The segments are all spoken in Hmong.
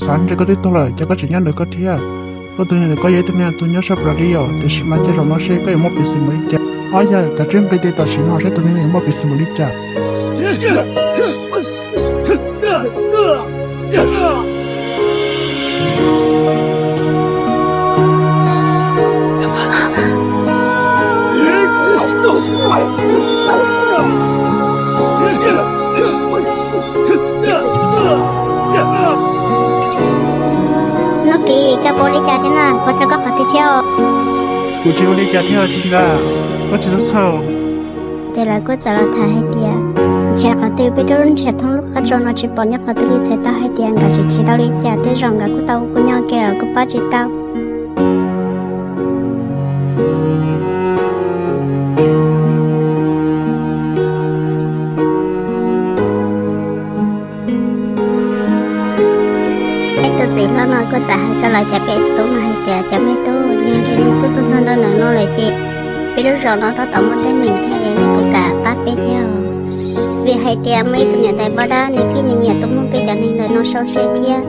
Xav ntshe koj twb tuag lawm ces koj tseem nyob ntawm koj thiab. Koj tus niam ntawm koj yog ib tug neeg tus nyob sab Brazil os, tiam sis mas cia zaum no seb koj yuav muaj peev xwm npaum li cas. Ob yawg, kav tsij nqis tes tam sim no seb tus neeg no yuav muaj peev xwm npaum li cas. Nuj Kim, koj puas ua li cas thiab na? Puas raug koj qhov twg thiab? Kuv tsis ua li cas thiab os txiv Nkaj, koj tsis txhob txhawj. Ces lawv kuj txawm los tham hais tias, nrhiav qhov twg peb twb nrhiav thoob lub qab tsua no tsis pom nyob qhov twg li, txhais tau hais tias nkawd tseem tsis tau li cas, tej zaum nkawd kuj tau ua kuv nyob ke los kuj paub tsis tau. Peb tus txiv hlob no kuj txawm hais rau lawv cov pej tub no hais tias, cov me tub, yog tias nws twb tuag txog ntua ntawm no lawm ces peb lub zos no tab tom muaj teeb meem thiab es nej puas kam pab peb thiab os? Vim hais tias muaj ib tug niam tais poj dab nws pheej nyiam nyiam tuaj muab peb cov neeg ntawm no sau siab thiab.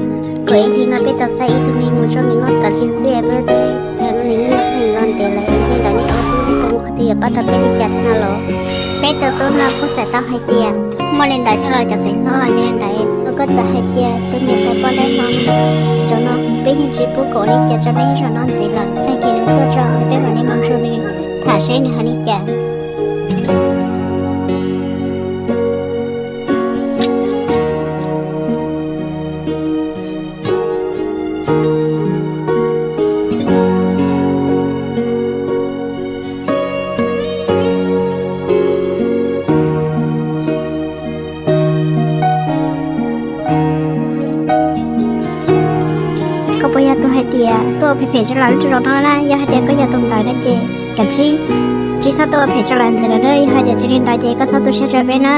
Kom ib hlis no peb tau xa ib tug neeg mus rau nws noj tas li xwb es peb thiaj thaum no nws yeej muaj teeb meem los ntev lawm, nej ntawd nej ob tug nej puas muaj qhov twg yuav pab tau peb li cas thiab no los? Peb tus tub no kuj txawm tau hais tias, muaj li ntawd thiab los cov txiv hlob, yog li ntawd kuv kuj txawm hais tias tus niam tais poj dab no, zaum no peb yeej tsis pub kom li cas rau nej zaum no ntxiv lawm, tag kis nws tuaj tso peb mam li mus nrog nws tham seb nws hais li cas. Koj puas yog tus hais tias tuaj ua phem phem rau lawv lub zos no na? Yog hais tias koj yog tus ntawd no ces kav tsij, tsis txhob tuaj ua phem rau lawv ntxiv lawm na. Yog hais tias tsis li ntawd ces koj txhob tu siab rau peb na.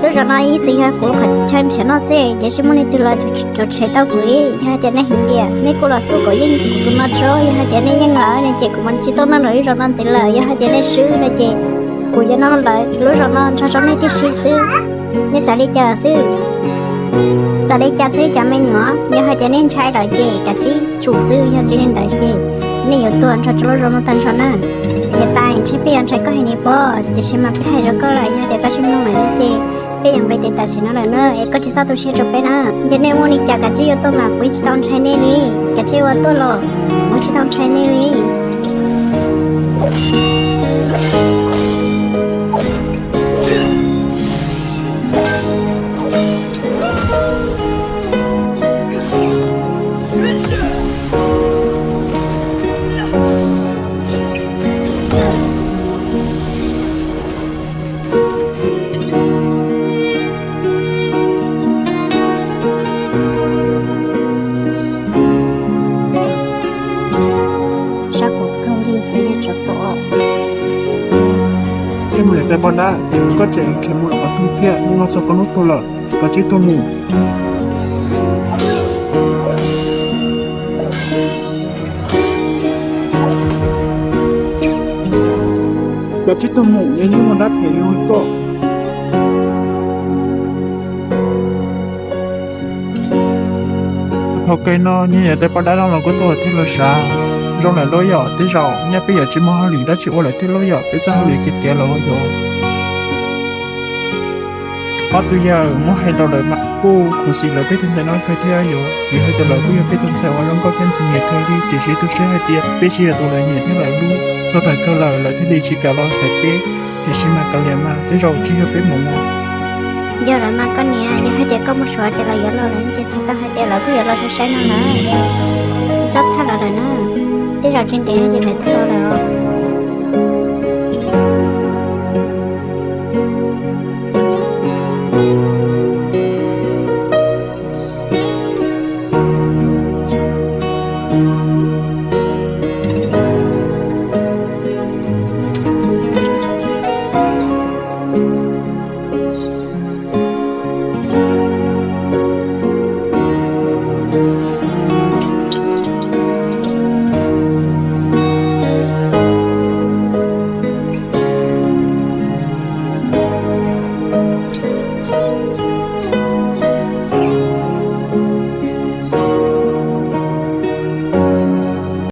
Lub zos no ib txwm yog kuv qhov chaw nrhiav noj xwb, ces tsis muaj leej twg los rhuav tshem tau kuv li. Yog hais tias nej hais tias nej kuj los xub kom yeej kuv no tso, yog hais tias nej yeej lawm no ces kuv mam tsis tuaj noj lawv lub zos no ntxiv lawm. Yog hais tias nej swb no ces kuv yuav noj lawv lub zos no nrog rau nej tib si xwb. Nej xav li cas xwb? Xav li cas xwb cov me nyuam? Yog hais tias nej ntshai lawm ces kav tsij tshum xwb, yog tsis li ntawd ces nej yuav tuag nrog rau lub zos no tag nrho na. Niam tais, ntshe peb yuav ntshai koj heev li pob, tiam sis mas peb hais rau koj lawm, yog tias koj tsis mloog lawm no ces peb yuav nqis tes tam sim no lawm na, es koj tsis txhob tu siab rau peb na. Yog nej muaj li cas kav tsij ua tuaj mas kuv tsis tau ntshai nej li, kav tsij ua tuaj los, kuv tsis tau ntshai nej li. Sab kuv kawg li, kuv yeej tsov tom. Koj mus niam tais poj dab, koj tseem khiav mus lawm qhov twg thiab? Hnub no txog koj hnub tuag lawm, koj tsib tuag mus. Koj tsib tuag mus, yog yeej muaj dab phem zoo li koj. Thaum kawg no niag niam tais poj dab no los kuj tuaj thiab los sav. Zoo lawm lauj yom, tej zaum nyaj peb yuav tsis muaj hauj lwm dab tsi ua lawm thiab lauj yom, peb txoj hauj lwm cia tiav lawm yom. Ob tug yawg muab hais los lawm mas kuj khuv xim lawv peb tus ntxhais no kawg thiab yom, vim hais tias lawv kuj yog peb tus ntxhais uas zoo nkauj thiab ntxim nyiam kawg li, tiam sis tu siab hais tias peb tsis yog tus lawv nyiam thiab lawv hlub, txog thaum kawg lawm lawv thiaj li tsis kam los xaiv peb. Tiam sis mas kav liam mas tej zaum tsis yog peb mus. Yog lawm mas koj niam, yog hais tias koj mus suav ces lawv yuav los lawm ces txhais tau hais tias lawv kuj yuav los saib saib no lawm. Tsis txhob txhawj lawv lawm na, tej zaum tsis ntev ces lawv twb los lawm os.